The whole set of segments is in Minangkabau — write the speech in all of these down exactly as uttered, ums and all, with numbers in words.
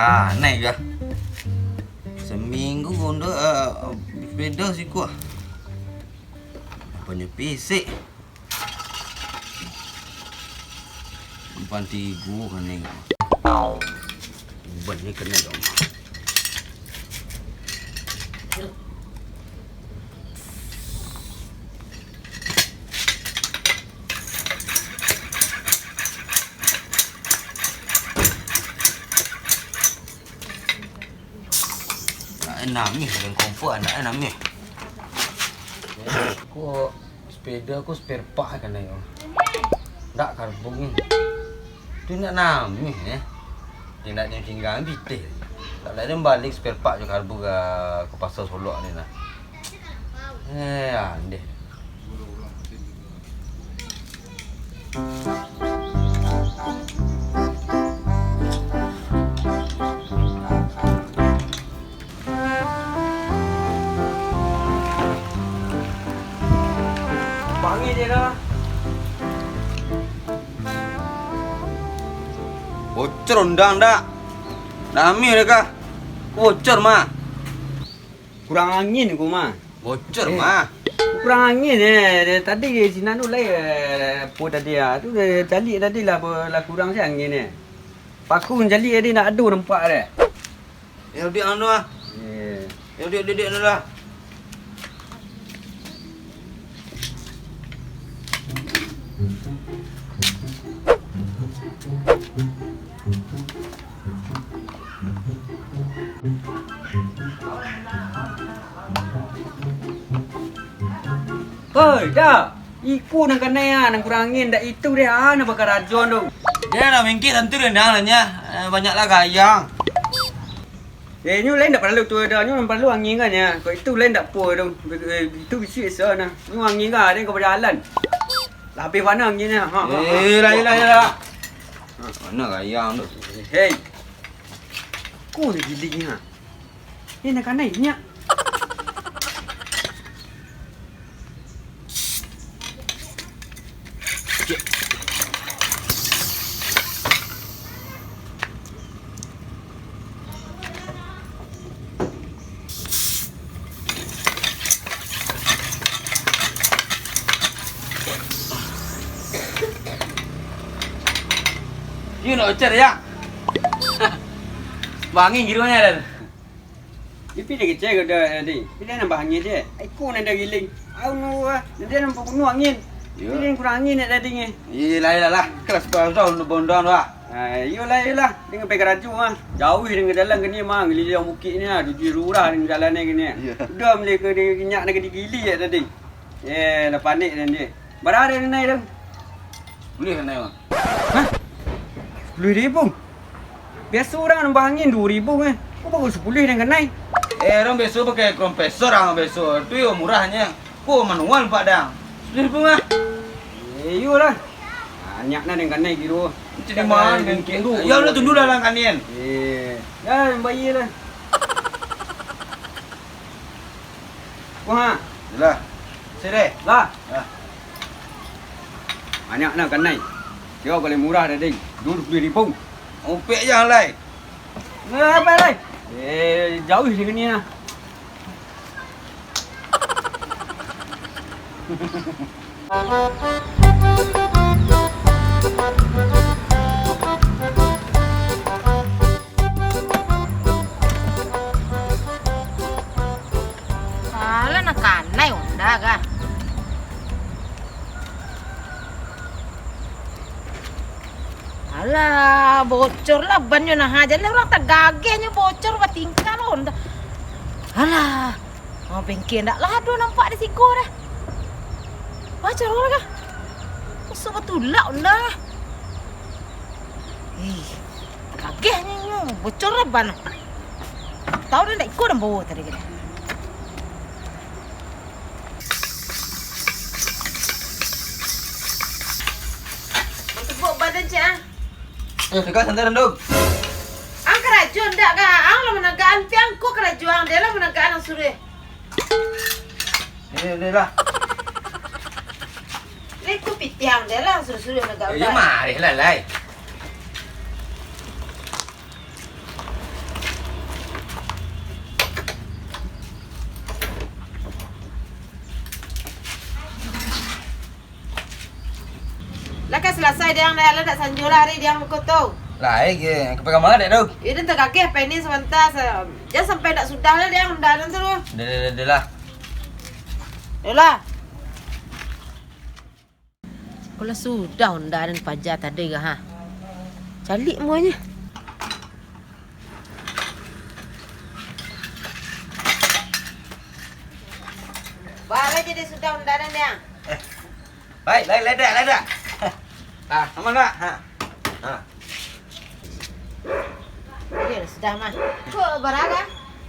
Ah, naik kah? Saminggu ndak, ah, sepeda siko ah. Apo nyo pisek? Umpan tigo kanai. Umpan ni kanai dong. Nak namiah, dan kompor nak namiah. Ko sepeda ko spare part kan, ayo. Ndak karbu ni. Tu nak namiah, eh. Yang nak nyo tinggal pitih. Tak ada balik spare part jo karbu ka, ka pasar Solok ni nah. Eh, andeh. Panggil je lah. Bocor ondang dak? Namiah dek kah? Bocor mah. Kurang angin ko mah. Bocor mah. Kurang angin eh. Tadi sinan tu lai, eh, apo tadi ah. Tu, eh, caliak tadi lah, apo, lah kurang se angin eh. Paku caliak tadi ndak ado nampak deh. Yo, diak anu ah. Eh. Yo, diak, diak, diak anu lah. Oi, Da! Iko nan kanai ah, nan kurang angin, ndak itu deh ah, nan bakarajo tu. Deh, nak mingkik tantu dendang lah nyo. Eh, banyaklah gayang. Eh, nyo lain ndak paralu tu, Da. Nyo nan paralu angin kan, ya. Kok itu lain ndak apo tu. Eh, itu bisuak biaso nah. Nyo angin kan, ado ka bajalan. Lah habih bana angin nyo. Ha, ha, ha. Eh, lah, lah, lah. Ha. Mana gayang tu? Hei. Ko ni giling ha. Eh, nak kanai nyak. Iyo nak bocor, ya? Bangin gironya, Dan. Tapi dah kecek ko dah tadi. Tapi dah nambah angin je. Iko nan dah giling. Au nu ah. Nanti nampak penuh angin. Iyo. Tapi dah kurang angin nak tadi ni. Iyolah, iyolah, lah. Kelas baru dah, undang-undang dah. Ah, iyolah, iyolah. Dia ngapai karajo ah. Jauh dengan jalan ke ni mah, ngeliliang bukit ni ah. Tujuh lurah dengan jalan ni ke ni. Iyo. Udah mulai ke dia nyak nak digili je tadi. Eh, lah panik dan dia. Bara den nai tu? Sapuluah kanai, Bang. Hah? Sapuluah ribu? Biaso urang nambah angin duo ribu kan. Ko baru sapuluah den kanai? Eh, urang biaso pakai kompresor urang biaso. Tu yo murahnyo. Ko manual pak dang. Sapuluah ribu mah. Eh, iyolah. Banyak nah den kanai kiro. Macam di mana den tundu? Yo, lah tundu dalam kanian. Eh, yo, bayar lah. Wah. Lah. Sireh. Lah. Lah. Banyak nah kanai. Kiro paling murah dah, ding. Dua puluh ribu. Upek je, Lai. Nah, apa, Lai? Eh, jauh dari sini nah. Alah, nak kanai onda kah? Alah, bocor lah bannyo nah. Jan urang tagagehnyo bocor batingkah lah onda. Alah. Oh, bengke ndak lah ado nampak di siko dah. Wah, caro lah kah? Masuk batulak onda. Ih, kageh ni, bocor lah ban. Tahu dah ndak iko dan bawa tadi kini. Tepuk badan cik ah. Eh, tegak santai dong. Ang karajo ndak ka? Ang lah managaan, pi ang ko karajo ang, dia lah managaan ang suruh. Ini, ini lah. Lai ko pitih ang, dia lah suruh-suruh managaan. Eh, marih lah, Lai. Kan salasai diang dah, lah dak sanjo lah ari diang ko tu. Lai ge, ka pai ka ma dek tu? Iyo, den tagageh pai ni sabanta, sa-, jan sampai dak sudah lah diang Honda den tu. Dah, dah, dah, dah lah. Yolah. Kalau sudah Honda den paja tadi ga, ha. Caliak muanyo. Baa lah jadi sudah Honda den, diang. Eh, baik, baik, lai dak, lai dak. Ah, aman dak? Ha. Ha. Iyo, sudah mah. Ko bara?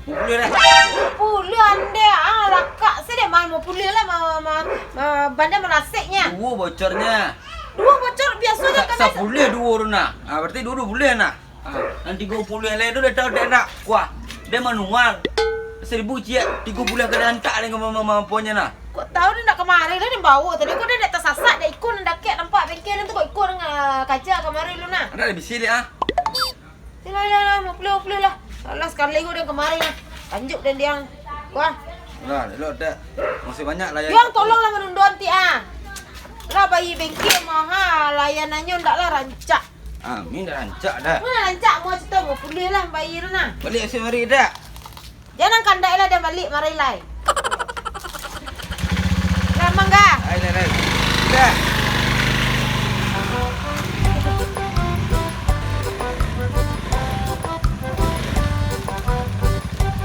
Limo puluah dah. Limo puluah andeh, ah, rakak se deh, mah limo puluah lah, ma-, ma-, ma-, ban den malaseknyo. Duo bocornyo. Duo bocor, biasonyo sa-, kan sapuluah duo tu nah. Ah, berarti duo, duo puluah nah. Ah, nan tigo puluah lai tu dah tahu dak nak. Kuah. Dia manual. Saribu ciek, tigo puluah ka diantak dengan ma-, ma-, ma-, aponyo nah. Kok tahu dia nak kamari lah, dia bawa tadi. Kok dia nak tasasak, dak iko nan dakek nampak bengkel tu, kok iko nan, ah, kaja kamari lu nah. Ada lah bisi liak ah. Yalah, yalah, yalah, limo puluah, limo puluah lah. Alah, sakali ko den kamari lah. Lanjut den diang. Wah. Lah, elok dak. Masih banyak lah ya. Diang tolonglah manunduan ti ah. Lah, bayi bengkel mah, ha, layanannyo ndak lah rancak. Amin, dah rancak dah. Mana rancak, mau cerita limo puluah lah bayi tu nah. Baliak masih mari dak? Jan nan kandak lah, dah baliak mari lai. Lah, mangga. Ai, lai, lai. Dah.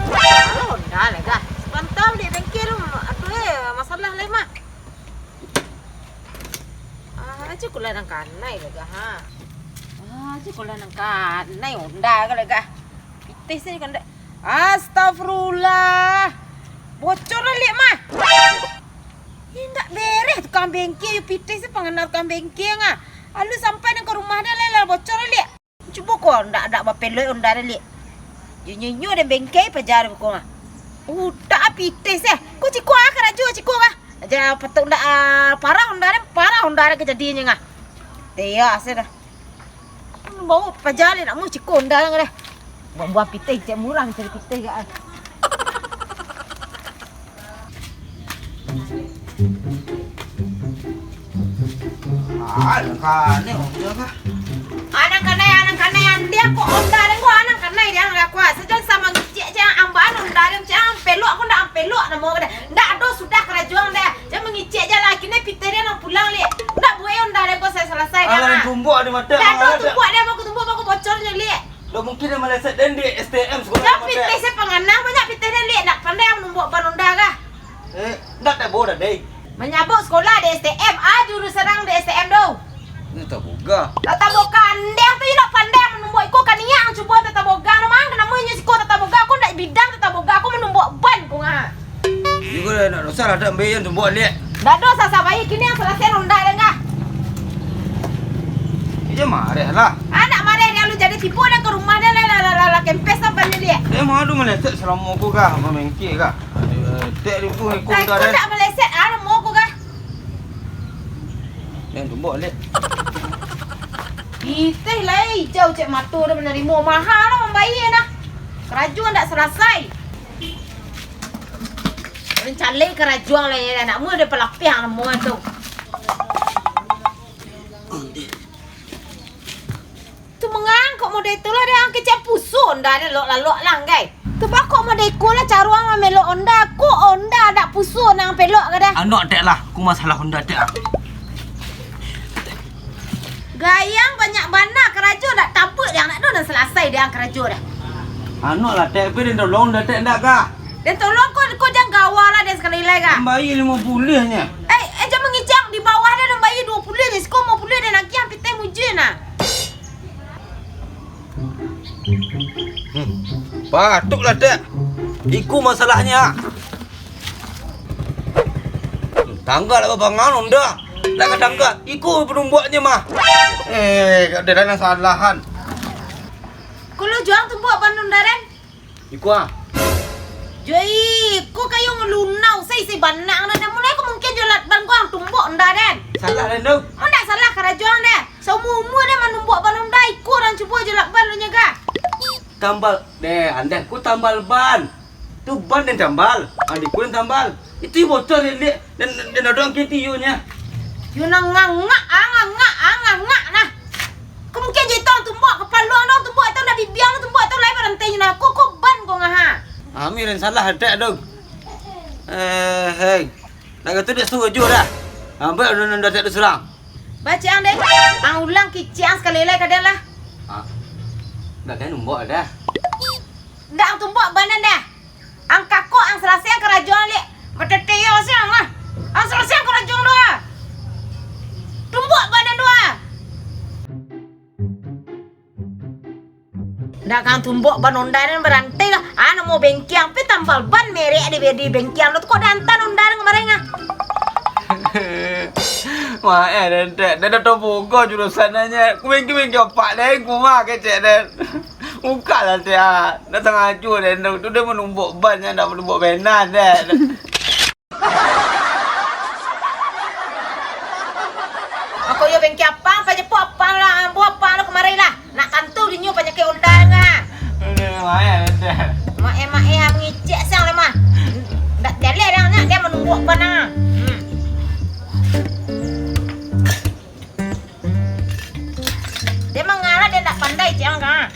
Kalau Honda lah, gah. Sabanta di bengkel tu, aduh, eh, masalah lai mah. Ah, aja kulah nan kanai lah, gah, ha. Ah, aja kulah nan kanai Honda ka lah, gah. Pitih sajo kandak. Astagfirullah. Bocor lah liak mah. Indak bereh tukang bengkel, yo pitih se pangana tukang bengkel ah. Alu sampai nang ka rumah den lai lah bocor lah liak. Cubo ko ndak, ndak bapelok Honda den liak. Yo nyo-nyo den bengkel paja den ko ah. Utak pitih se. Ko ciko ah karajo ciko ah. Aja patok ndak ah, parah Honda den, parah Honda den kajadiannyo ah. Tiak se dah. Bawa paja lai nak musti ko Honda den dah. Buah-buah pitih cek murah cari pitih gak ah. Ah, nan kanai Honda kah? Ah, nan kanai, ah, nan kanai, ah, den ko Honda den ko, ah, nan kanai den ko, ah. Sajan samo ngicek cek ambaan Honda den cek, ah, ampelok ko ndak ampelok namo ko den. Ndak ado sudah karajo den. Jan mangicek jan lah, kini pitih den nan pulang liak. Ndak buek Honda den ko salasai den. Alah, ah. Tumbuak di mata. Ndak ado tumbuak den, mako tumbuak, mako bocornyo liak. Dak mungkin den maleset den di S T M sekolah. Jan pitih se pangana, banyak pitih den liak, ndak pandai manumbuak ban Honda kah? Eh, ndak taboh dah, deh. Manyabuik sekolah di S T M, ah, jurusan ang di S T M tu. Ini taboga. Tata boga, andeh tu indak pandai manumbuak iko, kaniang cubo tata boga, no mang, namonyo siko tata boga, ko ndak bidang tata boga, ko manumbuak ban, ko ngah. Iko dah nak dosa lah, dak ambiak tumbuak liak. Dak dosa sabai, kini ang salasai Honda den kah. Iyo mareh lah. Anak mareh ni, alu jadi tibo den ka rumah den lah, lah, lah, lah, lah, kempes lah ban den liak. Eh, madu maleset salamo ko kah, mamengke kah. Tek ribu iko Honda den. Ndak maleset, ah, namo ko kah. Yang tumbuk balik. Pitih lai ijau cek mato dah manarimo, maha lah mambayia nah. Karajo ndak salasai. Rancalai karajo lai, anak mu ado palapiah namo tu. Tu mangangkok model tu lah, dah kecek puso Honda dah lok lalok lah, anggai. Tu bakok model iko lah caruang mamelok Honda, ko Honda dak puso nang pelok ka dah. Anok tek lah, ku masalah Honda tek ah. Gayang banyak bana karajo dak tabuik dah, nak dah salasai dah karajo dah. Anok lah tek, pi den tolong dah tek ndak kah? Den tolong ko, ko jan gawa lah den sakali lai kah. Ambai limo puluah nyo. Eh, eh, jan mangicang di bawah dah, den ambai duo puluah nyo, siko limo puluah den agiah pitih mujui nah. Hmm. Patuiklah, Tek. Iko masalahnyo. Tangga lah babangun Honda. Nak ka tangga. Iko panumbuaknyo mah. Eh, dak ado nan salahan. Kalau juang tumbuak ban Honda den. Iko ah. Joi, ko kayo ngalunau, sa isi banang dah. Mulai ko mungkin jo lakban ko ang tumbuak Honda den. Salah den tu. Mun dak salah karajo ang den. Saumua-umua den manumbuak ban Honda, iko urang cubo jo lakban lu nyaga. Tambal, deh, andeh ko tambal ban. Tu ban den tambal, adi ko den tambal. Itu bocor den, den, den odong ke tiunyo. Yo nan ngangak, ah, ngangak, ah, ngangak nah. Ko mungkin jitong tumbuak kapalo no, tumbuak tu ndak bibiang, tumbuak tu lai barantai nah. Ko, ko ban ko ngaha. Ami nan salah atak tu. Eh, hei. Nak kata dia setuju dah. Ambil undang-undang datai tu surang. Baca ang deh. Ang ulang kicik ang sakali lai ka den lah. Ah. Ndak kena numbok dah. Ndak ang tumbuak banan dah. Ang kakok ang salasai ang karajo ang lek. Mata teo siang lah. Ang salasai ang karajo ang doh. Tumbuak banan doh. Ndak kang tumbuak ban Honda nan barantai lah. Anu mau bengkiang pe tambal ban merek di, di bengkiang tu kok dantan Honda nan kamarin ah. Maeh den tek, den dah tabuka jurusan nyo. Ku bengki-bengki opak den, ku mah kecek den. Buka lah tek ah. Dah sangajo den tu, tu den manumbok ban nyo, ndak manumbok benan den. Ako yo bengki apang, pajapuak apang lah, ambo apang lah kamari lah. Nak tantu dinyo panyakik Honda nga. Aduh, lumayan, lumayan. Maeh-maeh ah mangicek siang lah mah. Ndak jaleh dah nyo, dia manunggu apa nah. Hmm. Dia mangalah, dia ndak pandai ciang ka.